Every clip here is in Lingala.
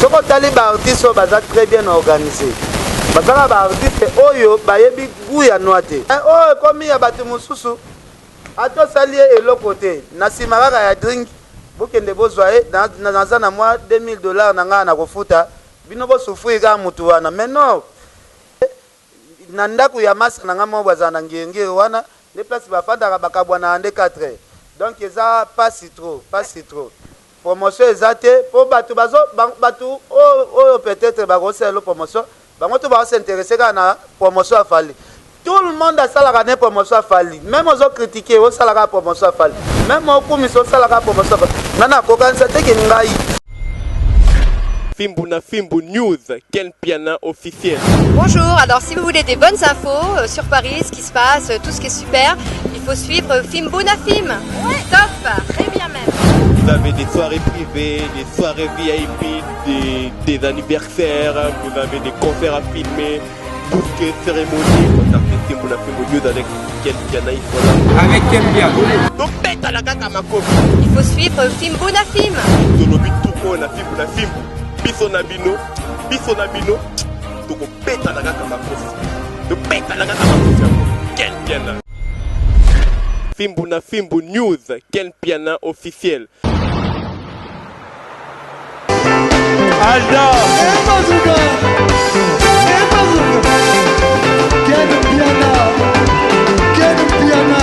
Soki otali ba artistes oyo baza très bien organise, baza kaka ba artistes oyo bayebi gout ya noix te. Mais oyo ekomi ya batu mosusu, ata osali ye eloko te, na sima kaka ya drink, bokende bozwa ye, naza na mwa 2000 dollars na ngai nakofuta, bino bo souffrir kaka mutu wana. Mais non! Na ndaku ya masta na nga moko bazala na ngiri-ngiri wana nde place bafandaka bakabwanaka nde 4 heures donc eza pasi trop pasi trop promotion eza te po batu bazo batu oyo peut etre bakosala lelo promotion bango tout bazo s'interesser kaka na promotion ya Fally tout le monde asalaka nde promotion ya Fally meme ozo critiquer osala kaka promotion ya Fally meme okumisa osala kaka promotion ya Fally nga nakokanisa te ke ngai Fimbu na Fimbu News, Ken Mpiana officiel. Bonjour, alors si vous voulez des bonnes infos euh, sur Paris, ce qui se passe, euh, tout ce qui est super, il faut suivre Fimbu na Fim. Ouais. Top, très bien même. Vous avez des soirées privées, des soirées VIP, des, des anniversaires, vous avez des concerts à filmer, tout ce qui est cérémonie, contactez Fimbu na Fimbu News avec Ken Mpiana, ils sont là. Avec Ken Mpiana. Donc, beta la kaka makofi. Il faut suivre Fimbu na Fim. Tolobi tout oyo na Fimbu na Fimbu. Biso na bino, biso na bino, tokobetana kaka makofi. Tobetana kaka makofi yango. Ken Mpiana. Fimbu na Fimbu News, Ken Mpiana officiel. Alda. Ken Mpiana. Ken Mpiana.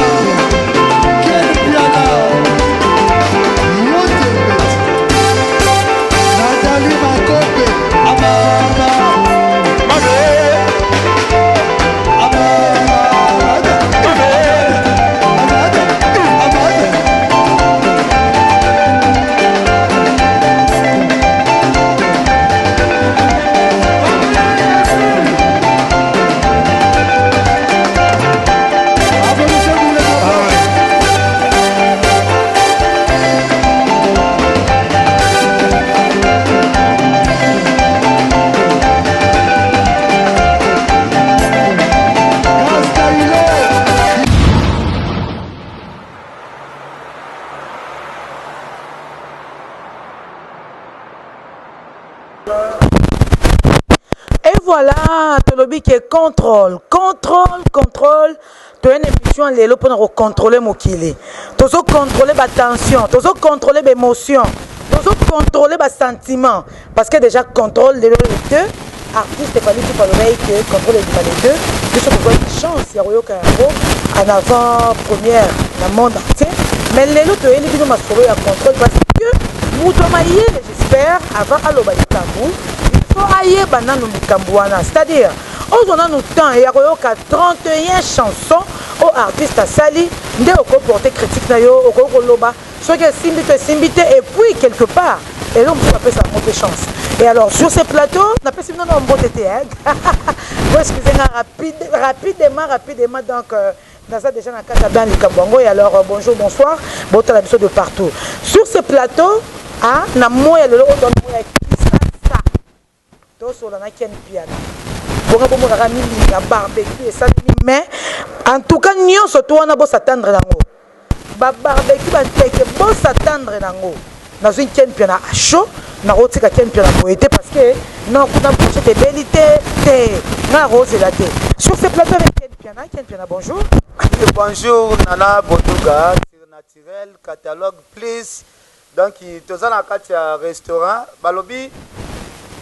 Ken Mpiana. Yote mbeti. Nathalie Makope. Amama. Mabe. Amama. Amada. Amada. Applaudissez-vous les copains. Castaïlo. Et voilà, tolobi ke contrôle, contrôle, contrôle. toye na émission lelo mpona kocontrôle mokili tozocontrôle batension tozocontrôle baémotion tozocontrôle basentiment parce que déjà contrôle lelo le deux artiste Fally Ipupa alobaki ke contrôle ebima le deux biso tozwaki chance ya koyoka yango en avant première na monde entier mais lelo toyeli bino masolo ya contrôle parce que moto ya mayele j'espère avant aloba likambo il faut ayeba nanu likambo wana c'est-à-dire ozwa nanu temps ya koyoka 31 chanson oyo artiste asali nde okoporte critique na yo okoki koloba soki esimbi to esimbi te. Et puis quelque part eloko mosusu bapesa yango mpe chance. Et alors sur ce plateau napesi bino na mbote te, hein? Bo excuse nga rapide, rapidement, rapidement. Donc naza déjà na kati ya bien likambo yango. Et alors bonjour, bonsoir, botala biso de partout sur ce plateau. Ah, na moya lelo oyo toa moya Kisasa, tosola na Ken Mpiana bonga bomonaka milinga barbecue esalemi. Mais en tout cas nyonso to wana bosatendre nango babarbecue banteke bosatendre nango. Nazwi Ken Mpiana à chaud, nakotika Ken Mpiana boye te parce que non, kuna brochette ebeli te te, nga nakozela te. Sur ce plateau avec Ken Mpiana. Ken Mpiana, bonjour. Bonjour Nana Boduga, Surnaturel, Catalogue Plus. Donc toza na kati ya restaurant, balobi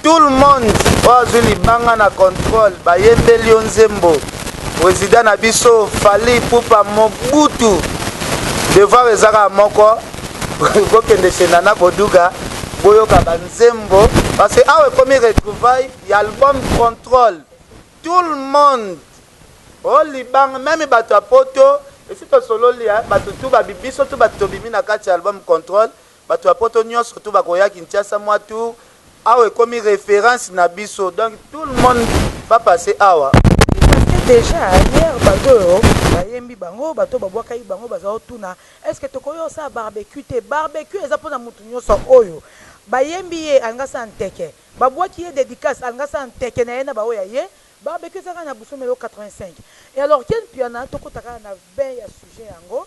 tout le monde oyo azwi libanga na contrôle, bayembeli yo nzembo président na biso Fally Ipupa Mobutu. Devoir eza kaka moko, bokende chez Nana Boduga boyoka banzembo parce que awa ekomi retrouvaille ya album Contrôle. Tout le monde o libanga, même bato ya poto esi tosololi, bato tu babi biso tu bato tobimi na kati ya album Contrôle. Bato ya poto nyonso tu bakoya Kinshasa mwa tour awa ekomi référence na biso, donc tout le monde va passer awa. Parce que déjà hier bato oyo bayembi bango, bato babwakaki bango baza otuna est ce que tokoki osala barbecue te? Barbecue eza mpona motu nyonso oyo bayembi ye alinga asala nteke, babwaki ye dédicace alinga asala nteke na ye na baoyo ya ye. Barbecue eza kaka na Busomelo 85. Et alors Ken Mpiana, tokota kaka na bain ya sujet yango.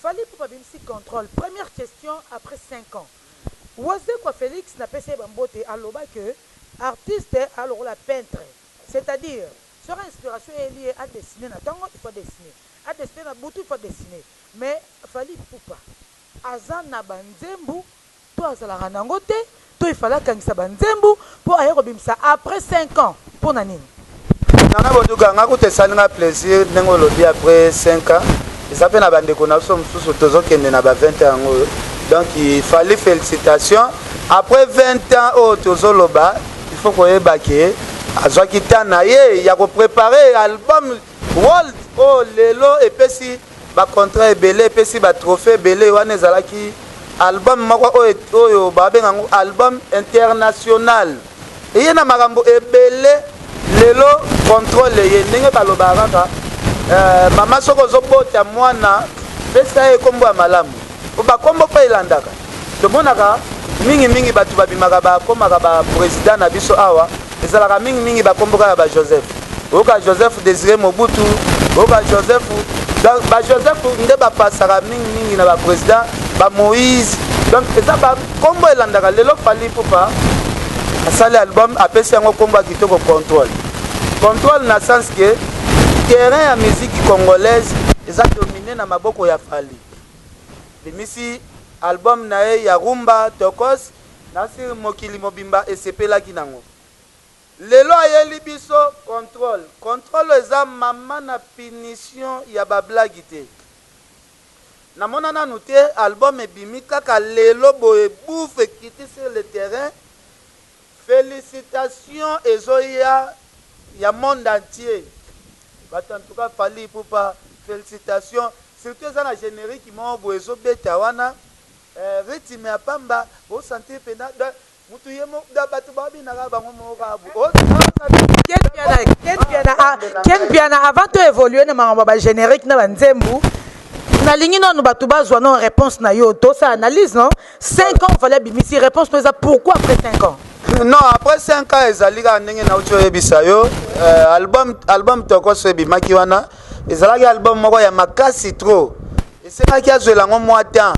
Fally Ipupa abimisi Contrôle, première question, après 5 ans. Wazekwa Felix napesi ye ba mbote aloba que artiste aza lokola peintre c'est à dire soki inspiration eyeli ye a dessiner na tongo il faut a dessiner, a dessiner na butu il faut a dessiner mais Fally Ipupa aza na ba nzembu to azalaka nango te to il fallait akangisa ba nzembu po aye kobimisa après 5 ans pona nini? Nana Boduga, nga kutu esali nga plaisir ndenge olobi après 5 ans, eza pe na ba ndeko na biso mosusu tozokende na ba 20 ans yango oyo, donc il fallait félicitations après 20 ans oyo tozoloba, il faut koyeba ke azwaki temps na ye ya ko préparer album World oyo lelo epesi ba contrat ebele, epesi ba trophée ebele. Wana ezalaki album moko oyo, oyo babenga yango album international, eye na makambo ebele. Lelo contrôle ye ndenge balobaka kaka mama soki ozobota mwana pesa ye kombo ya malamu, po bakombo mpe elandaka. Tomonaka mingimingi bato babimaka bakomaka ba président na biso awa, ezalaka mingimingi bakombo kaka ba Joseph. Oyoka Joseph Désiré Mobutu, oyoka Joseph, donc ba Joseph nde bapasaka mingimingi na ba président, ba Moïse, donc eza bakombo elandaka. Lelo Fally Ipupa asali album, apesi yango kombo ya kitoko, Contrôle. Contrôle na sens que terrain ya musique congolaise eza dominé na maboko ya Fally. Bimisi album na ye ya rumba Tokos, nasi mokili mobimba esepelaki nango. Lelo ayeli biso Contrôle. Contrôle eza mama na punition ya ba blague te. Namona nanu te album ebimi kaka lelo boye bouffe ekiti sur le terrain, felicitations ezoya ya monde entier. Bato en tout cas Fally Ipupa felicitations, surtout eza na generique moko boye ezobeta wana, rythme ya pamba, bo sentir pena mutu ye mo bato babinaka bango moko kaka bo. Ken Mpiana, avant to évoluer na makambo ya ba générique na ba nzembu, nalingi nanu bato bazwa no réponse na yo, tosala analyse. Non, 5 ans Fally abimisi, réponse no eza pourquoi après 5 ans? Non, après 5 ans ezali kaka ndenge nauti oyebisa yo, album Tokos ebimaki wana ezalaki album moko ya makasi trop, esengaki azwela yango mwa temps.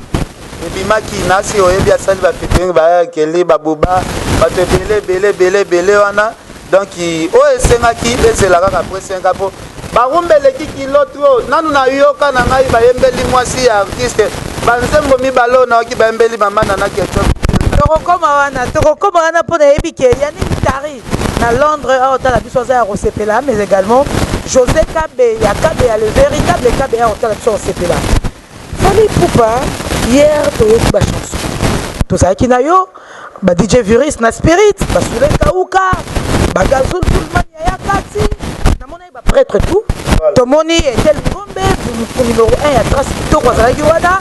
Ebimaki nasi oyebi asali bafeaturing bayakeli babuba bato ebele ebele ebele ebele wana, donc oyo esengaki ezela kaka après 5 ans po barumba eleki kilo trop. Nanu nayoka na ngai bayembeli mwasi ya artiste banzembo mibale oyo nayoki bayembeli mama Nana Ketchup. Tokokoma wana, tokokoma wana mpo nayebi ke Yannick Tari na Londres awa otala biso aza ya kosepela, mais également José Kabeya Kabeya, le véritable Kabeya, otala biso kosepela. Fally Ipupa, hier toyoki bachanson, tozalaki na yo, ba DJ Virus na Spirit, basule Kauka, bagazul Zulman ya kati, namonaki baprêtre tout, tomoni Etel Ngombe numéro 1 ya Trace Kitoko azalaki wana,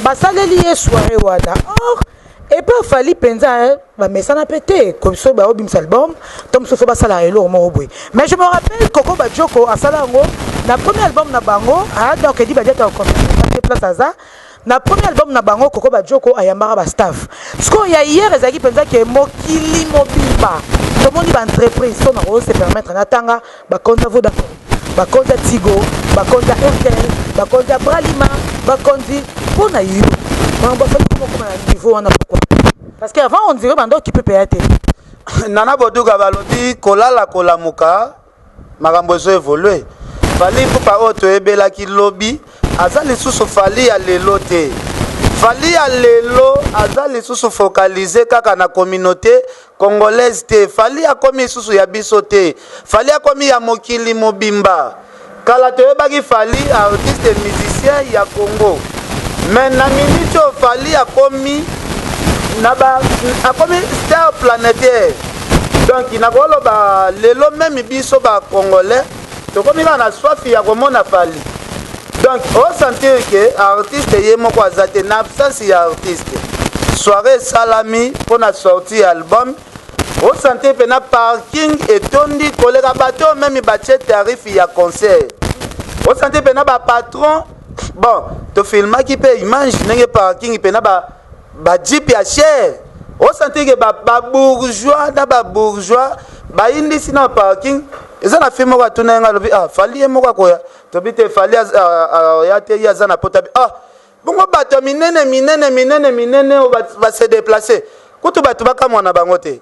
basaleli ye soirée wana. Or epa Fally mpenza bamesana mpe te biso baobimisa album to mosusu basalaka eloko moko boye. Mais je me rappelle Koko Bajoko asala yango na premier album na bango. Donc edi badiata te place aza na premier album na bango, Koko Bajoko ayambaka bastaff. Sikoyo ya hier ezalaki mpenza ke mokili mobimba tomoni baentreprise to nako se permettre natanga bakonzi ya Vodacom, bakonzi ya Tigo, bakonzi ya Airtel, bakonzi ya Bralima, bakonzi. Mpo na yo, makambo afali komokoma na niveau wana pourquoi? Parce que avant on dirait banda okipe peya te. Nana Boduka, balobi kolala kolamuka makambo ezo évolue. Fally Ipupa oyo toyebelaki lobi aza lisusu Fally ya lelo te. Fally ya lelo aza lisusu focalisé kaka na communauté congolaise te. Fally akomi lisusu ya biso te, Fally akomi ya mokili mobimba. Kala toyebaki Fally artiste musicien ya Congo, mais na minute oyo Fally akomi na ba akomi star planétaire. Donc nakoloba lelo même biso bacongolais tokomi kaka na soif ya komona Fally. Donc osentir ke artiste ye moko aza te na absence ya artiste. Soirée esalami mpona sortie ya album, osentir mpena parking etondi koleka bato oyo même batie tarif ya concert. Osentir mpena bapatron. Bon, tofilmaki mpe image ndenge parking mpena bajeep ya cher. Osentir ke babourgeois na babourgeois bayindisi na parking. Eza na film moko atuna ye nga, alobi: "Ah, Fally ye moko akoya." Tobi te, Fally aya te, ye aza na pota. Ah. Bongo bato ya minene minene minene minene oyo ba se déplacer, kutu bato bakamwa na bango te.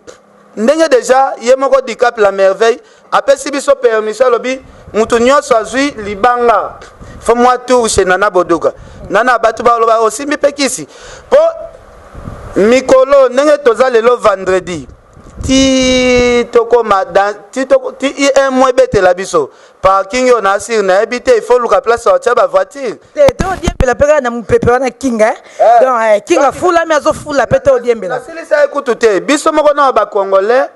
Ndenge deja ye moko Dicap la Merveille apesi biso permission, alobi mutu nyonso azwi libanga, faut mwa tour chez Nana Boduka. Nana, bato baloba osimbi mpe kisi mpo mikolo ndenge toza lelo vendredi ti tokoma ti, ti un mois ebetela biso parking oyo na asire, nayebi te, il faut luka place ya bavoiture. Te, te, odiembela mpe kaka na mopepe wana. Kinga, donc Kinga fulami, azofula mpe te, odiembela. Nasilisa ye kutu te. Biso moko na bacongolais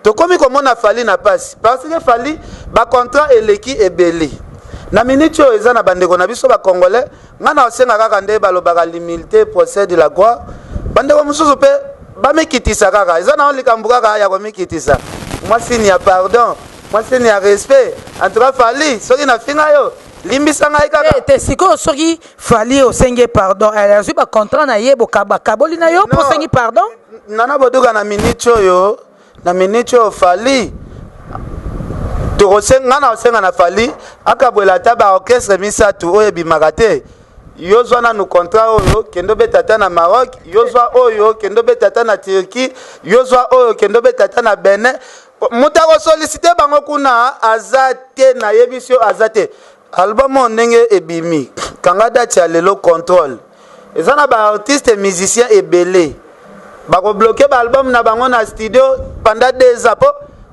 tokomi komona Fally na pasi, parce que Fally bacontrat eleki ebele na miniti oyo. Eza na bandeko na biso bacongolais, ngai na osenga kaka nde balobaka l'humilité procède la gloire. Bandeko mosusu mpe bamikitisa kaka, eza na likambo kaka ya komikitisa, mwasini ya pardon, mwasini ya respect. En tout cas Fally, soki nafinga yo, limbisa ngai kaka. Te, sikoyo soki Fally osengi pardon, azwi bacontrat na ye, bakaboli na yo mpo osengi pardon. Nana Boduka, na miniti oyo, na miniti oyo Fally ngai na osenga na Fally akabwela ata baorchestre misato oyo ebimaka te. Yo zwa nanu contrat oyo, kende obeta ata na Maroc. Yo zwa oyo, kende obeta ata na Turquie. Yo zwa oyo, kende obeta ata na Benin. Moto akosollicite bango kuna aza te. Nayebisi yo, aza te. Album oyo ndenge ebimi, kanga date ya lelo, contrôle eza na baartiste musicien ebele bakobloquer baalbum na bango na studio pendant 2 ans, mpo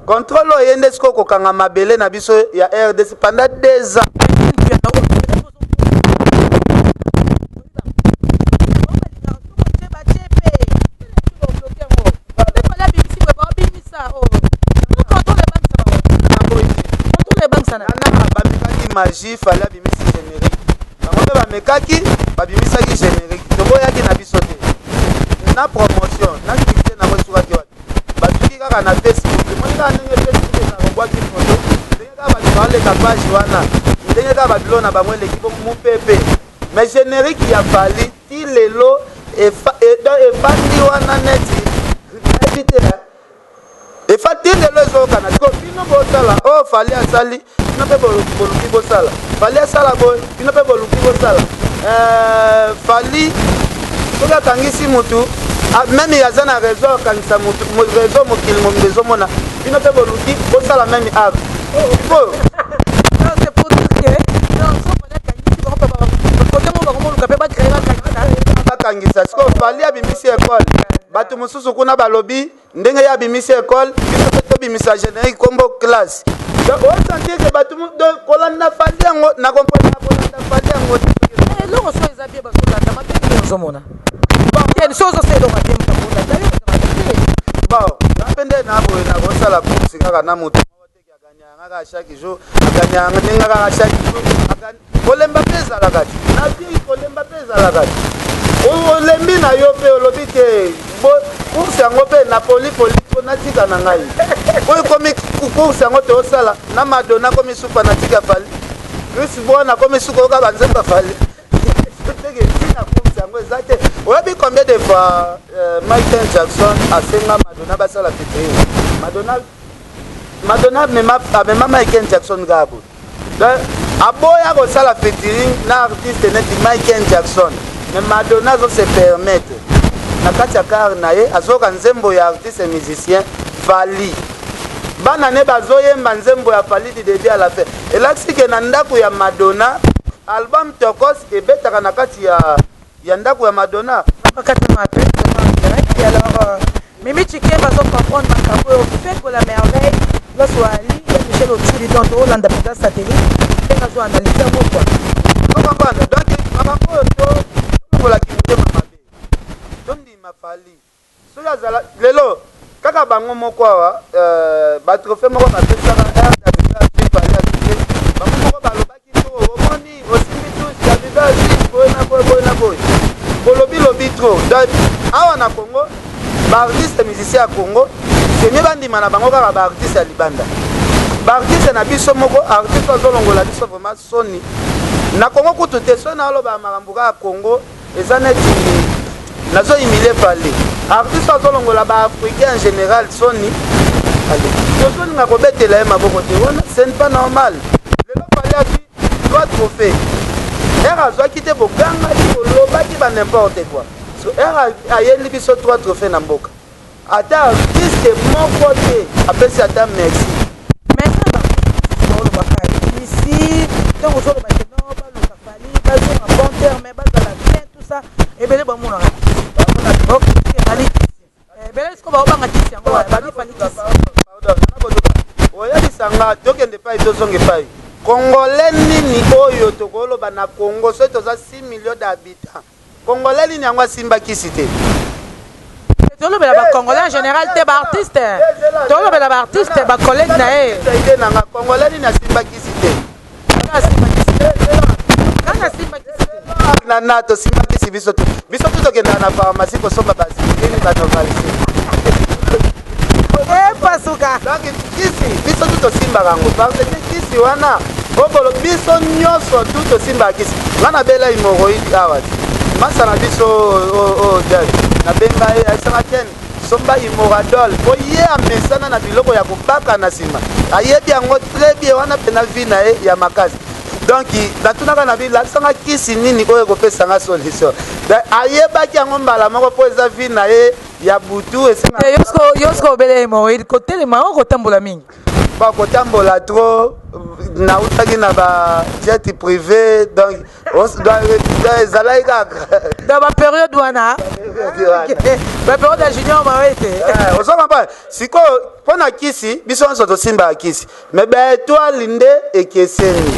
contrôle oyo ye nde sikoyo kokanga mabele na biso ya RDC pendant 2 ans. Bamekaki magie, Fally abimisi générique, bango mpe bamekaki, babimisaki générique. Toboyaki na biso te na promotion na succès nango. Esukaki wapi? Basuki kaka na Facebook. Emoni kaka ndenge Facebook ezala, kobwaki foto, ndenge kaka bato baoleka page wana, ndenge kaka babilo na bango eleki mopepe. Mais générique ya Fally ti lelo efandi wana neti nayebi te. Efa ti lelo ezokana. Siko bino bosala oyo Fally asali, bino mpe boluki bosala. Fally asala boye, bino mpe boluki bosala. Fally soki akangisi mutu, même aza na réseau, akangisa mutu réseau, mokili mobimba ezomona. Bino mpe boluki bosala même acte sikoyo. C'est pour dire que donc so Fally akangisi bango, kote mo bango moluka mpe bacréer, bakangisa. Bakangisa. Sikoyo Fally abimisi ekole, bato mosusu kuna balobi ndenge ye abimisi ekole, biso mpe tobimisa générique kombo classe. Donc osentir ke bato kolanda Fally yango na comprendre, kolanda Fally yango. Eloko so eza bien, bazolanda mabe nde ozomona so ozosala eloko te, moto akolanda yo te. Bon, nga mpe nde na boye nakosala course kaka na moto moko te aganyanga kaka chaque jour, aganyanga ndenge kaka chaque jour. Kolemba mpe ezalaka te na vie, kolemba mpe ezalaka te. Olembi na yo mpe olobi te course yango mpe na polipoli po natika na ngai oyo ekomi course yango toosala na Madonna, komi suka natika Fally. Chris Brown akomi suka oyoka banzembo Fally teke ntina course yango eza te. Oyebi combien de fois Michael Jackson asenga Madonna basala featuring? Madonna, Madonna amema Michael Jackson kaka boye. Donc aboya kosala featuring na artiste neti Michael Jackson, mais Madonna azose permettre na kati ya car na ye azoyoka nzembo ya artiste musicien Fally, bana ne bazoyemba nzembo ya Fally du début à la fin. Elakisi ke na ndako ya Madonna, album Tokos ebetaka na kati ya ndako ya Madonna. Bakatama mpe direct. Et alors Mimi Chike bazo comprendre makambo oyo Feko la Merveille, place ali ya Michel Otuli. Donc toolanda mpenza satellite ndenge azo analyse yango quoi. Ocomprendre? Donc makambo oyo tolongolaki motema mabe, tondima Fally soki azala lelo kaka bango moko awa, batrophée moko bapesaka Davido, Fally azwi, bango moko balobaki to omoni osimbi tous Davido azwi boye na boye, boye na boye, bolobi lobi trop. Donc awa na Congo, baartiste musicien ya Congo semie bandima na bango kaka baartiste ya libanda. Baartiste na biso moko, artiste azolongola biso vraiment soni na Congo kutu te. Soki naoloba makambo kaka Congo, eza neti nazohumilie Fally. Artiste azolongola baafricain en général soni, tozolinga kobetela ye maboko te. Wana ce n'est pas normal. Lelo Fally azwi trois trophée. Ere azwaki te, bogangaki, bolobaki ba n'importe quoi. So ere ayeli biso 3 trophées na mboka, ata artiste moko te apesi ata merci. Mais eza na baartiste mosusu baolobaka ici, ntango ozoloba ke non, baluka Fally, bazonga bon terme, bazala bien, tout ça, ebele bamonaka Fally kisi, ebele siko baobanga kisi yango, babi Fally kisi. Oyebisa nga, tokende epai, tozonga epai. Congolais nini oyo tokoloba na Congo, soki toza 6 millions d'habitants, Congolais nini yango asimba kisi te? Tolobela bacongolais en général te, baartiste. Tolobela baartiste, bacollègue na ye. Ide nanga, Congolais nini asimba kisi te? Nani asimba kisi te? Nana, tosimba kisi biso te. Biso tu tokendaka na pharmacie kosomba baspirine, banovalisi. Epasuka. Donc kisi, biso tu tosimbaka yango, parce que kisi wana obolo, biso nyonso tu tosimbaka kisi. Nga nabela hémorroïde awa ti masa na biso oyo nabenga ye, ayesanga ken somba imoradol, po ye amesana na biloko ya kobaka na nsima, ayebi yango très bien, wana mpena vie na ye ya makasi. Donc natunaka na bi, lakisanga kisi nini oyo ekopesanga solution. Donc ayebaki yango mbala moko, mpo eza vie na ye ya butu esenga. Yo siko obele hémorroïde, kotelema o kotambola mingi? Ba kotambola trop, nautaki na ba jet privé, donc ezalaki kaka. Dans bapériode wana, bapériode ya Junior Mawete. Ozo comprendre? Sikoyo mpo na kisi, biso nyonso tosimbaka kisi, mais baétoile nde ekeseni.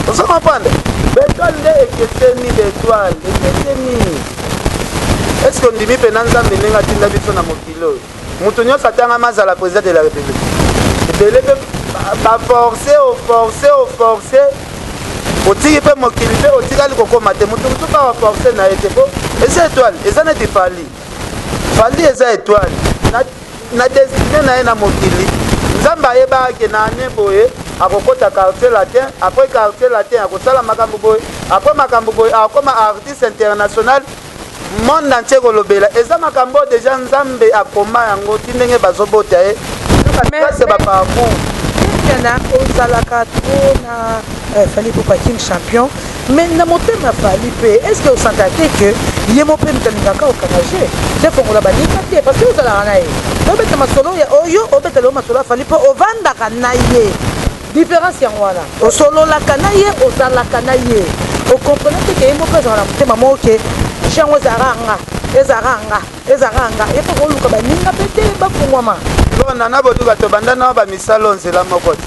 Ozo comprendre? Baétoile nde ekeseni, baétoile ekeseni. Est ce que ondimi mpena Nzambe ndenge atinda biso na mokili oyo, moto nyonso atangama azala président de la République? Ebele mpe baforce, oforce, oforce, otiki mpe mokili mpe otikali kokóma te. Moto mosusu mpe aforce na ye te, po eza étoile. Eza neti Fally. Fally eza étoile na destinée na ye na mokili. Nzambe ayebaka ke na ane boye akokɔta Quartier Latin, après Quartier Latin akosala makambo boye, après makambo boye akokoma artiste international, monde entier kolobela. Eza makambo oyo déjà Nzambe akoma yango ti ndenge bazobota ye, base baparcours. Na ozalaka trop na Fally Ipupa King Champion, mais na motema Fally mpe, est ce que osanta te ke ye mo mpe moto alingaka okanga je te fongola baninga te? Parce que ozalaka na ye, obeta masolo ya oyo, obeta lelo masolo ya Fally mpo ovandaka na ye. Différence yango wana, osololaka na ye, ozalaka na ye, okomprene te ke ye moko azalaka na motema moko ke jango ezalaka nga, ezalaka nga, ezalaka nga, ye mpo koluka baninga mpe te bafungwama. Bon, Nana Boduka, tobanda na bamisala nzela moko te.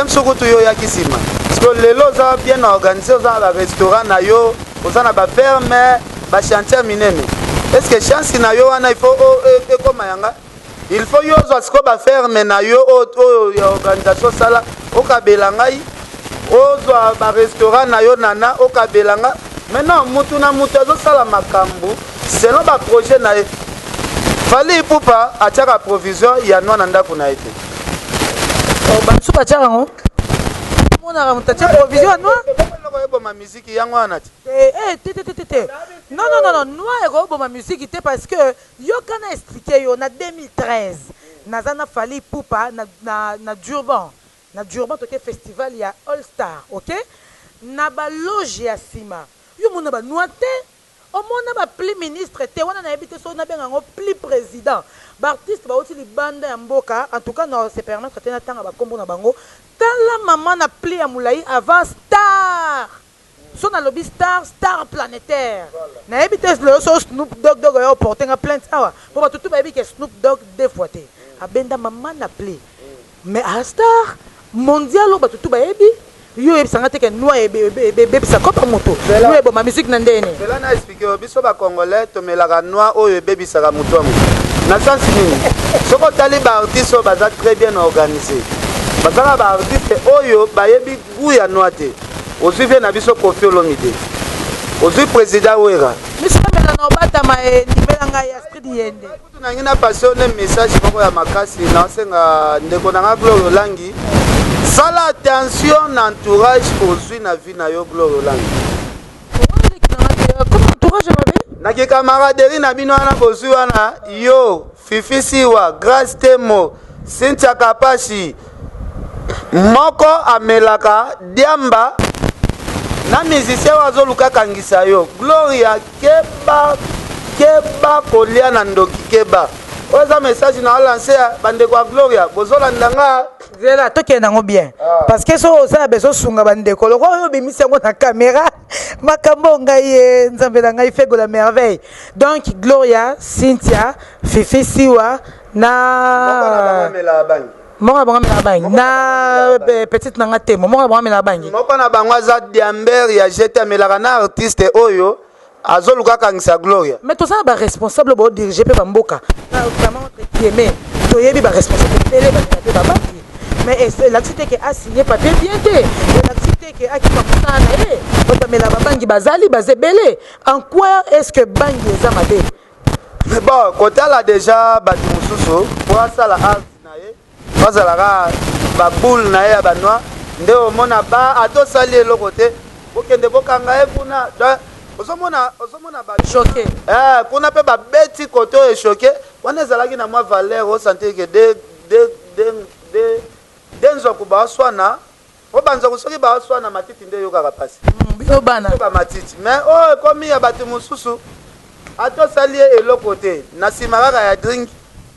Msukutu, yo oyaki nsima, parce que lelo oza bien organisé, oza na barestaurant na yo, oza na baferme, bachantier minene. Est ce que chance na yo wana, il faut ekóma yanga? Il faut yo ozwa sikoyo baferme na yo oyo ya organisation osala, okabela ngai, ozwa barestaurant na yo, Nana, okabela nga? Maintenant mutu na mutu azosala makambo selon baprojet na ye. Fally Ipupa atiaka provision ya noix na ndako na ye te. Bamosusu batiaka yango, omonaka moto atia provision ya noix. Eloko eboma miziki yango wana ti. Te, te, te, te, te, non, non, non, non, noix ekoboma musique te, parce que yoka na expliquer yo. Na 2013 naza na Fally Ipupa na Durban. Na Durban toke festival ya All Star, ok, na baloge ya nsima. Yo mona banoix te, omona bapli ministre te wana, nayebi te soki nabenga yango pli président. Baartiste bauti libanda ya mboka, en tout cas na se permettre te natanga bakombo na bango. Tala mama na pli ya molai avant star. So nalobi star, star planétaire, nayebi te lelo so Snoop Dog Dog oya oporte nga plainte awa, mpo bato tu bayebi ke Snoop Dog deux fois te abenda mama na pli, mais a star mondial oyo bato tu bayebi. Yo oyebisanga te ke noix ebebisa kopa moto, noix eboma musique na ndeni. Cela na expliquer oyo biso bacongolais tomelaka noix oyo ebebisaka motu ya motu na sens nini? Soki otali baartiste oyo baza très bien organisé, bazaka baartiste oyo bayebi goût ya noix te. Ozwi vie na biso Koffi Olomide, ozwi président Wera. Miso amela na obatama, endimela ngai Astrid Yende. Kutu nangi na passionne message moko ya makasi, naosenga ndeko na nga Gloire Olangi, sala attention na entourage ozwi na vie na yo, Gloire Olangi. Comme entourage mabe? Na kicamaraderie na bino wana bozwi wana, yo Fifi Siwa, Grace Temo, Cynthia Kapashi, moko amelaka diamba. Na musicien oyo azoluka akangisa yo. Gloria keba keba kolia na ndoki keba. Oyo eza message na lance ya bandeko ya Gloria bozolanda nga. Zela tokende yango bien ah. Parce que soki oza bezo sunga bandeko lokola oyo obimisi yango na caméra makambo ngai ye nzambe na ngai fego la merveille. Donc Gloria, Cynthia, Fifi Siwa na moko na bango amelaka bangi na petite na nga temo moko na bango amelaka bangi. Moko na bango aza diamber ya jete amelaka na artiste oyo azoluka akangisa Gloria. Mais toza na baresponsable bodirige mpe bamboka notamment entre guillemets toyebi baresponsable ebele balinga mpe babangi mais elakisi te ke asigne papier bien te, elakisi te ke akima mosala na ye. Bato bamela babangi bazali baza ebele. En quoi est ce que bangi eza mabe? Mais bon, kotala déjà bato mosusu po asala art na ye po azalaka baboule na ye ya banoir nde omona ba ata osali eloko te bokende bokanga ye kuna. Donc ozomona ozomona ba choqué eh, kuna mpe babeti kote oyo echoke wana ezalaki na mwa valeur osentir ke de de de de de nzoku baoswana po banzoku soki baoswana matiti nde eyokaka mpasi. Bino bana ba matiti mais oyo ekomi ya bato mosusu ata osali ye eloko te na nsima kaka ya drink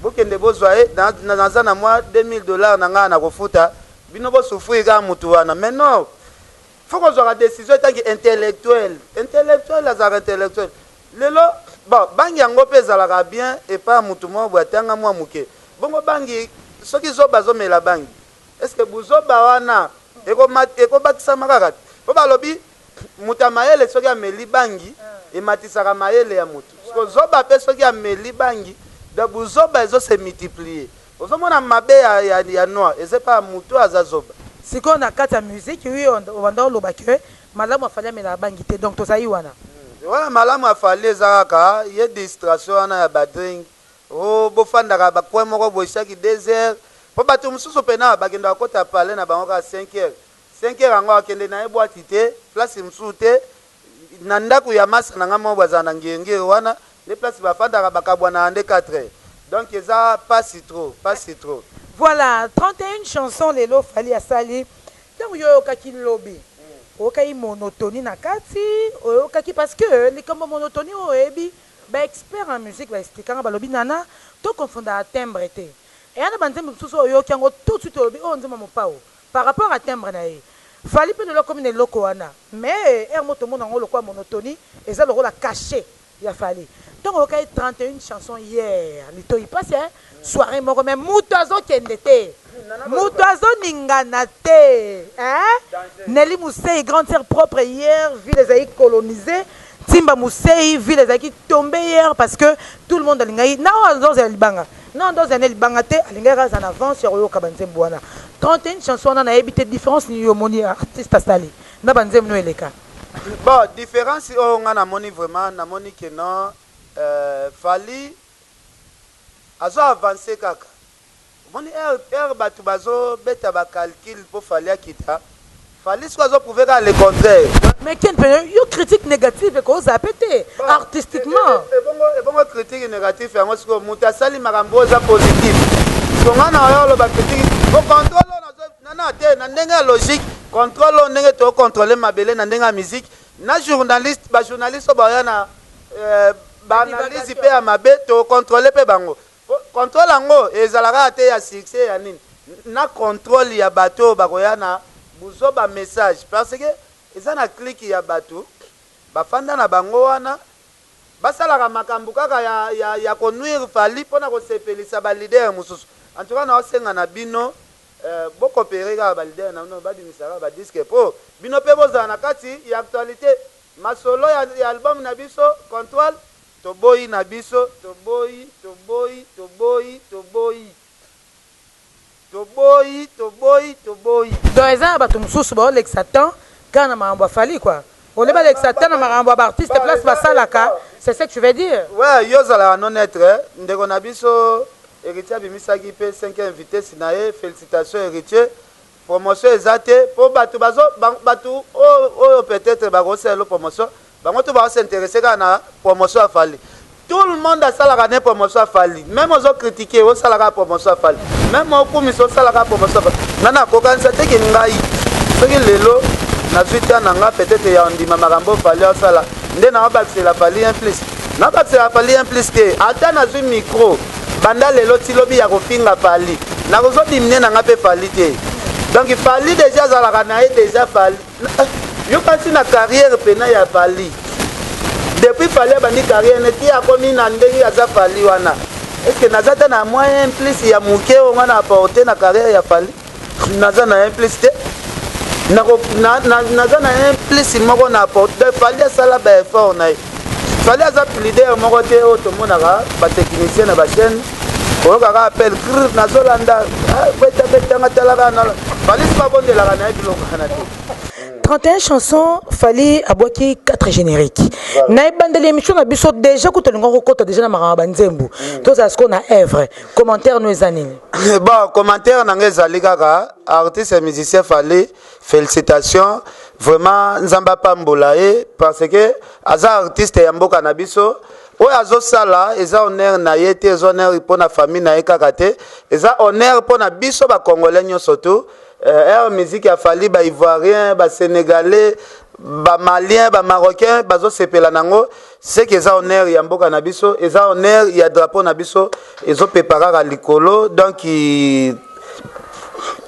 bokende bozwa ye naza na mwa 2000 $ na ngai na kofuta bino bosufri kaka mutu wana. Mais non, faut kozwaka décision etanki intellectuel. Intellectuel azalaka intellectuel lelo. Bon, bangi yango mpe ezalaka bien epai ya mutu moko boye atanga mwa moke bongo. Bangi soki zoba azomela bangi, est ce que buzoba wana ekobakisama kaka te? Mpo balobi moto ya mayele soki ameli bangi ematisaka mayele ya motu. Siko zoba mpe soki ameli bangi, donc buzoba ezose multiplier. Ozomona mabe ya noir eza epai ya motu aza zoba. Sikoyo na kati ya musique wi obanda oloba ke malamu afali amelaka bangi te, donc tozali wana. Wana malamu afali eza kaka ye distraction wana ya badrink o bofandaka bacoin moko boye chaque 2 heures mpo bato mosusu mpena bakendaka kota palais na bango kaka 5 heures. 5 heures yango akende na ye bwati te, place mosusu te, na ndako ya masa na ngai moko bazala na ngirngiri wana nde place bafandaka bakabwanaka nde 4 heures. Donc eza pasi trop, pasi trop. Voilà 31 chansons lelo Fally asali. Ntango yo oyokaki lobi, oyokaki monotonie na kati, oyokaki parce que likambo monotonie oyo oyebi ba expert en musique ba expliquanga balobi nana to confondaka timbre te. Eya na banzembo mosusu oyo oyoki yango tout de suite olobi oyo nzembo ya mopao par rapport à timbre na ye. Fally mpe lelo akomi na eloko wana mais heure moko tomona yango lokola monotonie eza lokola cachet ya Fally. Ntango oyokaki 31 chansons hier litoyi pasi hein, soirée moko mais moto azokende te, moto azoningana te hein. Nelly Musei grande sœur propre hier ville ezalaki colonisée. Timba Musei ville ezalaki tombé hier parce que tout le monde alingaki na oyo azozela libanga na oyo azozela libanga te alingaki aza na avance ya koyoka banzembo wana 31 chanson wana. Nayebi te différence nini yo omoni artiste asali na banzembo no eleka. Bon, différence oyo nga namoni vraiment, namoni ke non, Fally azo avance kaka. Omoni heure bato bazobeta bacalcul mpo Fally akita, Fally soki azoprouve kaka le contraire. Mais Ken mpe yo critique négative ekozala mpe te artistiquement. Ebongo critique négatif yango sikoyo moto asali makambo oyo eza positif so nga na oyo oloba critique po contrôle oyo nana te na ndenge ya logique. Contrôle oyo ndenge tocontrôle mabele na ndenge ya musique na journaliste, bajournaliste oyo baya na baanalyse mpe ya mabe tocontrôle mpe bango. Contrôle yango ezalaka te ya succès ya nini na contrôle ya bato oyo bakoya na buzoba message parce que eza na clique ya bato bafanda na bango wana basalaka makambo kaka ya konuire Fally mpona kosepelisa baleader mosusu. En tout cas naosenga na bino bokopere kaka baleader na bino babimisaka badisque mpo bino mpe bozala na kati ya actualité. Masolo ya album na biso contrôle toboyi na biso, toboyi, toboyi, toboyi, toboyi, toboyi, toboyi, toboyi. Donc eza na bato mosusu baolekisa temps kaka na makambo ya Fally quoi, ole balekisa temps na makambo ya baartiste place basalaka, c'est ce que tu veux dire? Ouais, yo ozalaka non être ndeko na biso Héritier abimisaki mpe 5 vitesse na ye. Félicitation Héritier. Promotion eza te mpo bato bazo bato oyo peut-être bakosala promotion bango to baosinteresse kaka na promotion ya Fally. Tout le monde asalaka ne promotion ya Fally. Même ozocritique osalaka promotion ya Fally, même okumisa osalaka promotion ya Fally. Nga nakokanisa teke ngai soki lelo Nazwi temps na nga peut-être ya ondima makambo Fally asala nde naobakisela Fally un plus. Naobakisela Fally un plus te. Ata nazwi micro banda lelo ti lobi ya kofinga Fally, nakozodimine na nga mpe Fally te. Donc Fally deja azalaka na ye deja Fally. Yo kasi na carrière pena ya Fally. Depuis Fally abandi carrière ne ti akomi na ndenge aza Fally wana. Est-ce que naza ta na moyen plus ya moke oyo nga na apporter na carrière ya Fally? Naza na un plus te. Naza na un plus moko na apporter. Fally asala ba effort na ye. Fally aza leader moko te oyo tomonaka ba technicien na ba chaîne oyokaka appel grr nazolanda beta betanga talaka na Fally soki abondelaka na ye biloko wana te. 31 chansons, Fally abwaki 4 génériques. Na ebandeli émission na biso déjà kuta lingo kokota déjà na makambo banzembo. Tozala sikoyo na œuvre. Commentaire no eza nini? Bon, commentaire na ngai ezali kaka artiste et musicien Fally, félicitations vraiment, Nzambe apambola ye parce que aza artiste ya mboka na biso. Oyo azosala eza honneur na ye te, eza honneur mpo na famille na ye kaka te, eza honneur mpo na biso bacongolais nyonso tu. Aire musique ya Fally, baivoirien, basénégalais, bamalien, bamarocain bazosepela nango, seke eza honneur ya mboka na biso, eza honneur ya drapeau na biso ezopepa kaka likolo. Donc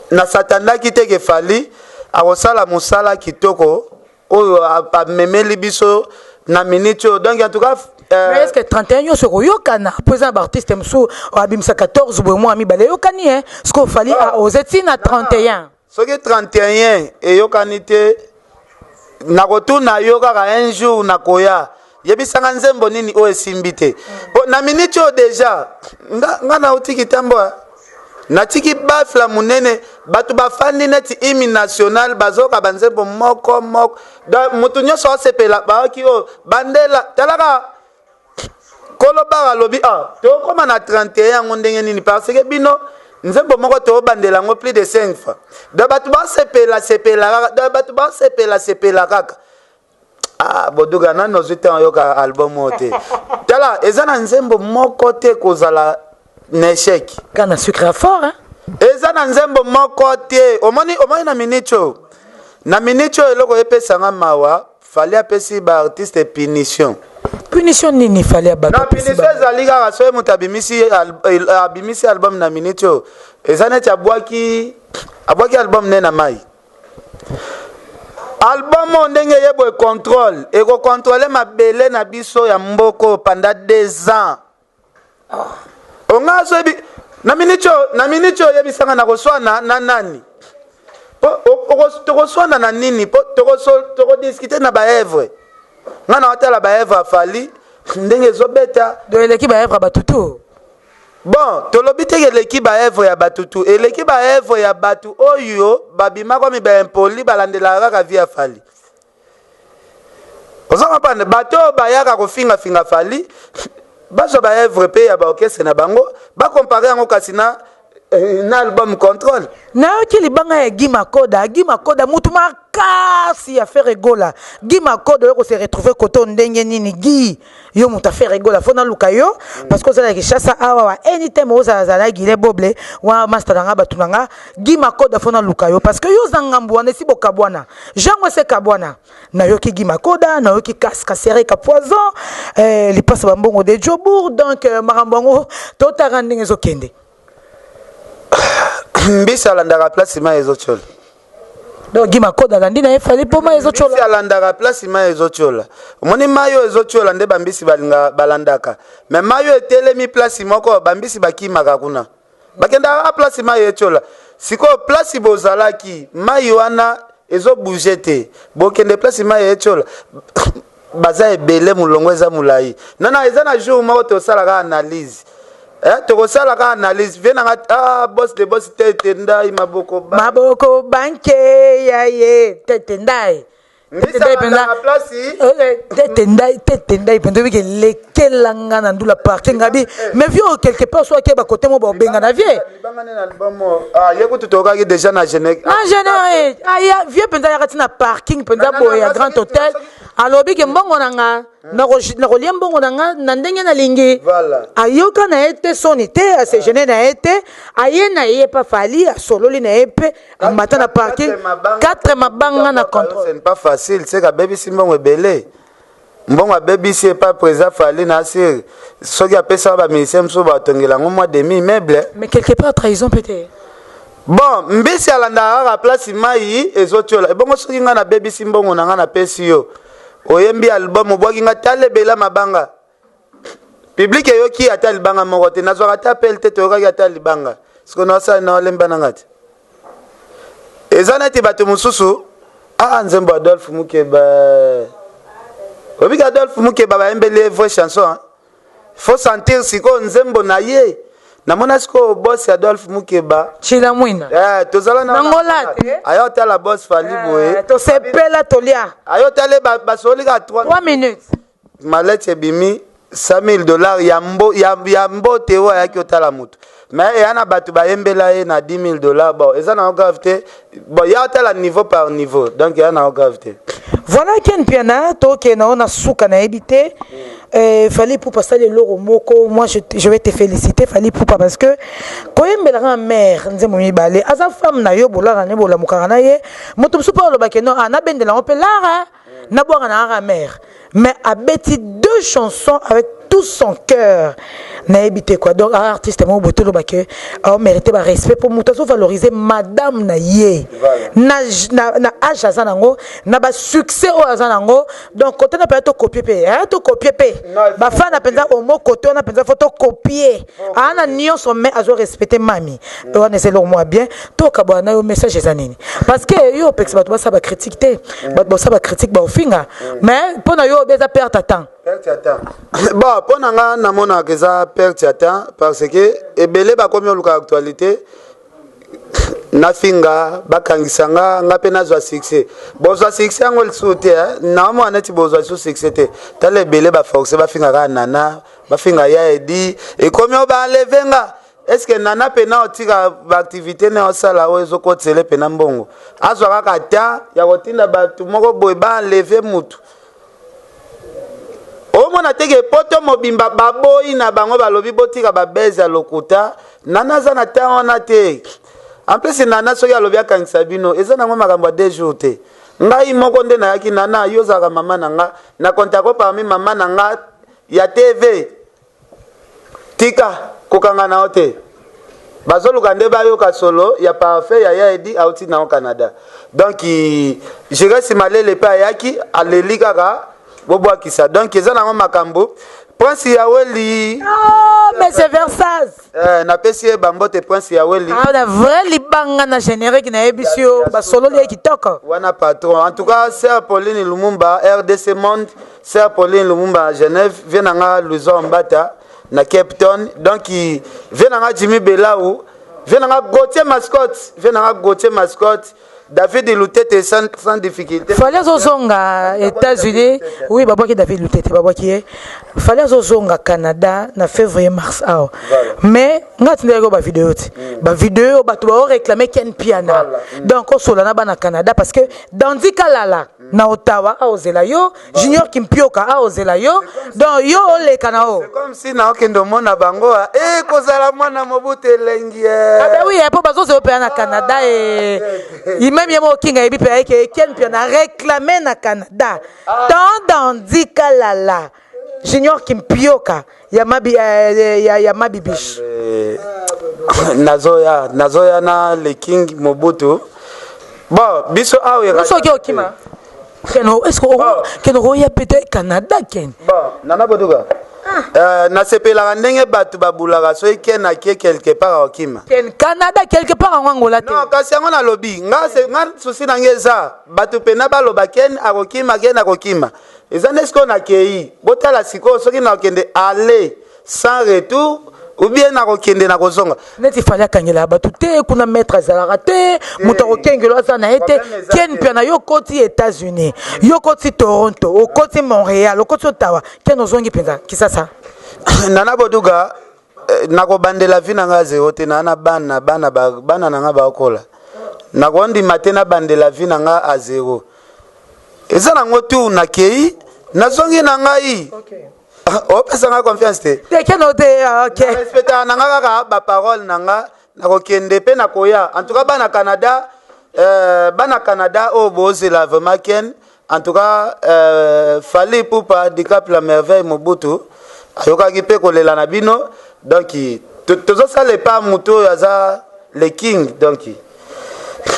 nasatandaki te ke Fally akosala mosala kitoko oyo amemeli biso na minute oyo. Donc en tout cas Mais est-ce que 31 nyonso ekoyokana? Mpo eza na baartiste mosusu abimisa 14 boye, mwa mibale eyokani e ce que Fally aose ntina 31. Soki 31 eyokani te, nakotuna yo kaka un jour, nakoya yebisanga nzembo nini oyo esimbi te. Po na minute oyo déjà nga nauti kitambo, natiki baffle monene, bato bafandi neti hymne national, bazoyoka banzembo moko moko. Donc motu nyonso asepela, bayoki oyo bandela. Talaka kolobaka alobi: ah, tokóma na 31 yango ndenge nini? Parce que bino nzembo moko toobandela yango plus de 5 fois. Donc bato basepela sepela kaka, donc bato basepela sepela kaka. Ah, boduka nani ozwi te oyoka album oyo te. Tala, eza na nzembo moko te kozala na échec. Kana sucre ya fort, hein? Eza na nzembo moko te. Omoni, omoni na minute oyo, na minute oyo, eloko epesanga mawa, Fally apesi baartiste punition. Punition nini Fally ya bato? Na punition ezali kaka soki moto abimisi album na minute oyo, eza neti abwaki album ne na mai. Album oyo ndenge eyebo econtrôle, ekocontrôle mabele na biso ya mboka pendant 2 ans. Onga azoyebi na minute oyo, na minute oyo, oyebisanga na koswana na nani? Po tokoswana na nini? Po tokodiscuter na baœuvre. Nga na otala baœuvre ya Fally ndenge ezobeta. Donc eleki baœuvre ya bato tu? Bon, tolobi teke eleki baœuvre ya bato tu, eleki baœuvre ya bato oyo babima komi baimpoli, balandelaka kaka vie ya Fally. Oza comprendre? Bato oyo bayaka kofingafinga Fally, bazwa baœuvre mpe ya baorchestre na bango, bacomparer yango kasi na album Contrôle. Nayoki libanga ya Guy Makoda. Guy Makoda, mutu makasi ya Ferre Gola. Guy Makoda oyo kose retrouver kote ndenge nini? Guy, yo moto Ferre Gola, fo naluka yo parce que ozala Kinshasa awa wa anytime ozalazala na Gile Boble wa master na nga, bato na nga. Guy Makoda, fo naluka yo parce que yo oza ngambu wana esi bokabwana, jango ese kabwana. Nayoki Guy Makoda, nayoki kasereka poison, lipasa bambongo de Jobour. Donc makambo yango totaka ndenge ezokende. Mbisi alandaka place mai ezotiola. Donc Guy Makoda alandi na ye Fally mpo mai ezotiola. Mbisi alandaka place mai ezotiola. Omoni mai oyo ezotiola nde bambisi balinga balandaka, mais mai oyo etelemi place moko, bambisi bakimaka kuna, bakendaka place mai etiola. Sikoyo place bozalaki, mai wana ezobouger te, bokende place mai etiola. Baza ebele, molongo eza molai. Nana eza na jour moko tosalaka analyse, tokosalaka analyse vie nanga. Ah, boss de boss, tete ndai maboko ba. Maboko banke ya ye tete ndai. Mbisi alandaka place. Tete ndai, tete ndai mpenza obiki elekelanga na ndula parking ngabi. Mais vie oyo quelque part so ake bakote mo baobenga na vie. Libanga nde na album oyo. Ah, ye kutu tokaki déjà na générique. Na générique aya vie mpenza ayaka ntina parking mpenza boye ya Grand Hôtel. Alobi ke mbongo na nga nakolia mbongo na nga na ndenge nalingi. Ayoka na ye te soni te, ase gêner na ye te, aye na ye pa Fally, asololi na ye mpe amata na parking 4 mabanga na contrôle. Ce n'est pas facile, c'est qu'abebisi mbongo ebele. Mbongo abebisi epa président Fally na asir soki apesaka bamusicien mosusu batongela yango mwa demi immeuble. Mais quelque part trahison peut te. Bon, mbisi alandaka kaka place mai ezotiola. Ebongo soki ngai nabebisi mbongo na ngai, napesi yo, oyembi album, obwaki nga, tala ebela mabanga, public eyoki ata libanga moko te, nazwaka ata appel te, toyokaki ata libanga. Siko naosala na olemba na nga te. Eza neti bato mosusu. Aa, nzembo Adolphe Mukeba, obiki Adolphe Mukeba, bayembeli ye vraie chanson, hein? Faut sentir sikoyo nzembo na ye. Namona sikoyo boss Adolphe Mukeba. Chila Mwina. Eh, tozala na Nangola te. Ayo otala boss Fally boye. Eh, tosepela, tolia. Ayo otala, basoli kaka 3 3 minutes. Malete ebimi 100 000 $ ya mbote oyo ayaki otala motu. Mais eya na bato bayembela ye na 10 000 $. Bon, eza nango grave te. Bon, ya otala niveau par niveau, donc eya nango grave te. Voilà, Ken Piana, tokende na na suka, nayebi te. Fally Ipupa asali eloko moko. Moi, je vais te féliciter, Fally Ipupa, parce que koyembelaka na mare nzembo mibale, aza femme na yo, bolala ne bolamukaka na ye. Moto mosusu mpe alobaki non, ah, nabendela yango mpe lara nabwaka na kaka mare, mais abeti deux chansons avec tout son cœur, nayebi te quoi. Donc artiste moko boye, tolobake aomérite barespect mpo moto azovaloriser madame na ye na age aza nango, na basuccès oyo aza nango. Donc kote na mpenza tokopie mpe, tokopie mpe bafana mpenza omo kote wana mpenza, faut tokopie. Aa na nyonso, mais azorespecte mami wana, eza eloko mwa bien. Tokabwana na yo, message eza nini? Parce que yo opekisa bato basala bacritique te, bato basala bacritique, baofinga, mais mpo na yo obe eza perte à temps. Perte ya temps. Bon, mpo na nga namonaka eza perte ya temps, parce que ebele bakomi oluka actualité, nafinga, bakangisa nga, nga mpe nazwa succès. Bozwa succès yango lisusu te. Naomona neti bozwa lisusu succès te. Tala ebele baforce bafinga kaka Nana, bafinga ya Edi, ekomi oyo baenlever nga. Est ce que Nana mpena otika baactivité ne osala oyo ezokotisele mpena mbongo, azwa kaka temps ya kotinda bato moko boye baenlever mutu? Omona teke poto mobimba baboyi na bango, balobi botika babeze ya lokuta. Nana aza na temps wana te. En plus, Nana soki alobi akangisa bino, eza nango makambo ya 2 jours te. Ngai moko nde nayaki. Nana, yo ozalaka mama na nga, na kontako parmi mama na nga ya TV. Tika kokanga na yo te. Bazoluka nde bayoka solo ya parfait ya ya Edi auti nango Canada. Donc Jiresi Malele mpe ayaki, aleli kaka bobwakisa. Donc eza nango makambo. Prince Yaweli. Oh, monsieur Versas. Eh, napesi ye bambote, Prince Yaweli. Ah, na vrai libanga na générique nayebisi yo, basololi ye kitoko. Wana patron. En tout cas, sœur Pauline Lumumba, RDC Monde, sœur Pauline Lumumba à Genève, vie na nga Louison Mbata na Cape Town. Donc vie na nga Jimmy Belau, vie na nga Gauthier Mascotte, vie na nga Gauthier Mascotte, David Lutete sans difficulté. Fally azozonga États-Unis. Oui, babwaki David Lutete, babwaki ye. Fally azozonga Canada na février, mars awa. Mais nga tindaki bavideo te, bavideo bato baoréclame Ken Piana. Donc osola na bana Canada, parce que Dandi Kalala na Ottawa aozela yo, Junior Kimpioka aozela yo, donc yo oleka na o C'est comme si naokende omona bango e kozala mwana Mobutu elengi. Ah ben oui, mpo bazozela mpenza na Canada. E même ye moko Kinga yebi mpe ayeke Ken Piana réclame na Canada tant Dandi Kalala, Junior Kimpioka ya mabi, ya Mabibish. Nazoya na le King Mobutu. Bon, biso awa Soki okima Ken, est-ce que Ken okoya peut-être Canada, Ken? Bon, Nana Boduka, nasepelaka ndenge bato babulaka soki Ken akie quelque part, akokima. Ken, Canada quelque part yango Angola te. Non, kasi yango nalobi nga, souci na ngai eza bato mpena baloba Ken akokima, Ken akokima. Eza nde sikoyo nakei, botala sikoyo soki nakokende aller sans retour ou bien nakokende na kozonga. Neti Fally akangela bato te kuna, maître azalaka te, moto akokengelo aza na ye te. Ken mpe na yo okoti États-Unis, yo okoti Toronto, okoti Montréal, okoti Ottawa. Ken, ozongi mpenza Kisasa? Nana Boduga, nakobandela vie na ngai zero te. Naa na bana, bana na ngai bakola, nakondima te nabandela vie na ngai a zero. Eza nango tour, nakei, nazongi na ngai. Opesa nga confiance te. Te, keno te. Ah, ok. Respectaka na nga kaka baparole na nga. Nakokende mpe nakoya. En tout cas, bana Canada, bana Canada oyo bozela vraiment Ken, en tout cas, Fally Ipupa Dicap la Merveille Mobutu ayokaki mpe kolela na bino. Donc tozosala epa motu oyo aza le king. Donc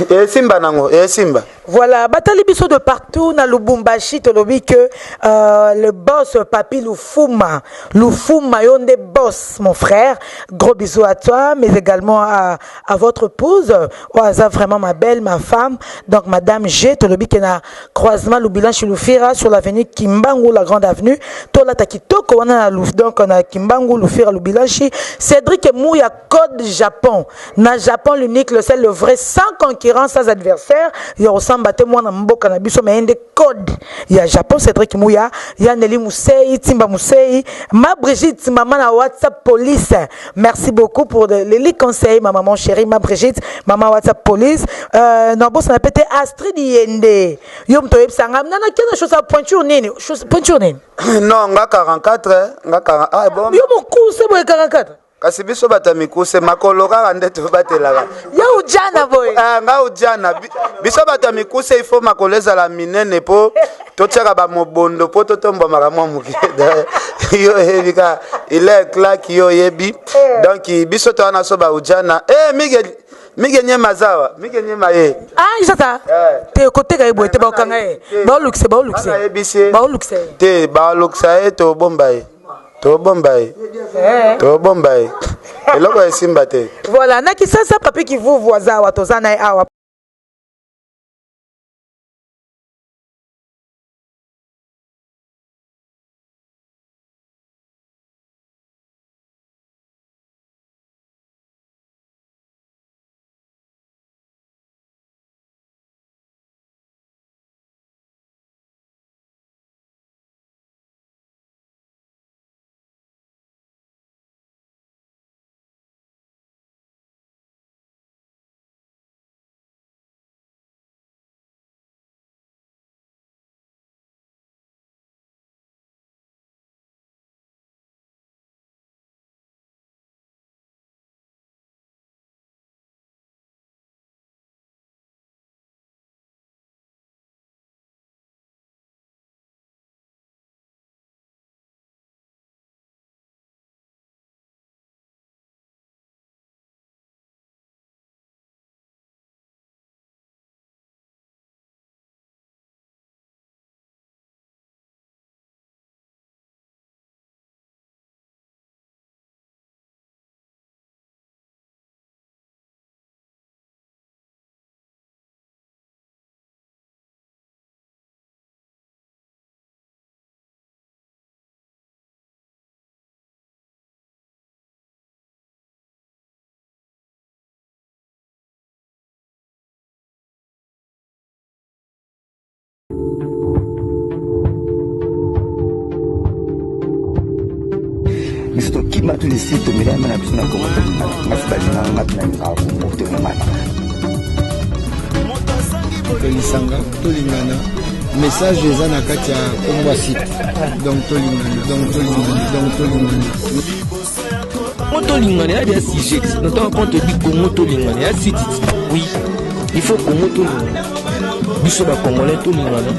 esimba nango, esimba. Voilà, batali biso de partout na Lubumbashi, tolobi que le boss Papi Lufuma, Lufuma yonde boss, mon frère. Gros bisous à toi, mais également à votre épouse. Oaza vraiment ma belle, ma femme. Donc madame G, tolobi que na croisement Lubilan Lufira sur l'avenue Kimbangu, la grande avenue. Tola kitoko wana na Luf, donc na Kimbangu Lufira Lubilanchi. Cédric Mouya Code Japon. Na Japon l'unique, le seul, le vrai, sans concurrence, sans adversaire. Il ressemble te mwana mboka na biso, mais nde code ya Japon, Cédric Mouya, ya Nelly Musei, Timba Musei, ma Brigitte, maman na WhatsApp Police. Merci beaucoup pour les conseils, ma maman chérie, ma Brigitte, maman WhatsApp Police. Non, bon, ça n'a été Astrid Yende. Yo mto yebisanga nana kena chose à pointure nini? Chose pointure nini? Non, nga 44, nga 40. Ah bon. Yo mokuse boye, 44? Kasi biso bato ya mikuse, makolo kaka nde tobatelaka. Yo ujana boye. Ah, nga ujana. Biso bato ya mikuse, il faut makolo ezala minene mpo totiaka bamobondo mpo totombwamaka mwa moke. Yo oyebi kaka, il est claque, yo oyebi. Donc biso toza na so baujana. Eh, Mige, Mige Nyema azawa, Mige Nyema ye. Ah, sasa te koteka ye boye te, baokanga ye, baolukisa, baolukisa. Nayebisi ye. Baolukisa ye. Te, balukisa ye, tobomba ye, tobomba ye, tobomba ye, eloko esimba te. Voilà, na Kisasa, papi Kivuvu aza awa, toza na ye awa. Biso tokima tu lesi tomelama na biso na Kongo. Tolingana ngasi, balingaka nga mpe nalingaka Kongo. Tolingana. Tolisanga, tolingana. Message eza na kati ya Kongo site. Donc tolingana, donc tolingana, donc tolingana. Congo tolingana ya dia sujet. Notamment quand on dit Congo tolingana ya site, oui, il faut Congo tolingana, biso bacongolais tolingana.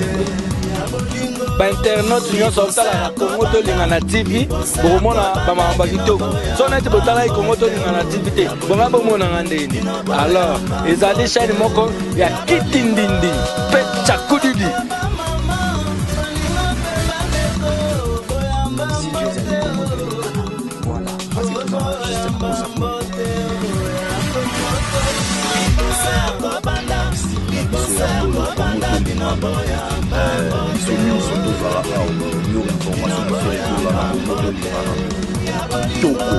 Bainternaute nyonso otalaka Kongo Tolingana TV, bokomona bamakambo ya kitoko. So neti botalaki Kongo Tolingana TV te, bonga bomonanga ndeni. Alors ezali chaîne moko ya kitindindi mpe chakudidi. Studio ezali Kongo Tolingana. Voilà, parce que tozala juste na posa biso ya ngolo. Kongo Tolingana, biso nyonso tozala awa yo information na Ferre Gola na Kongo Tolingana. Toko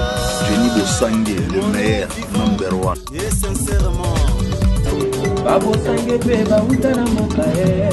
Jenny Bosange, le meilleur, number one. Babosange mpe bauta na mboka ye.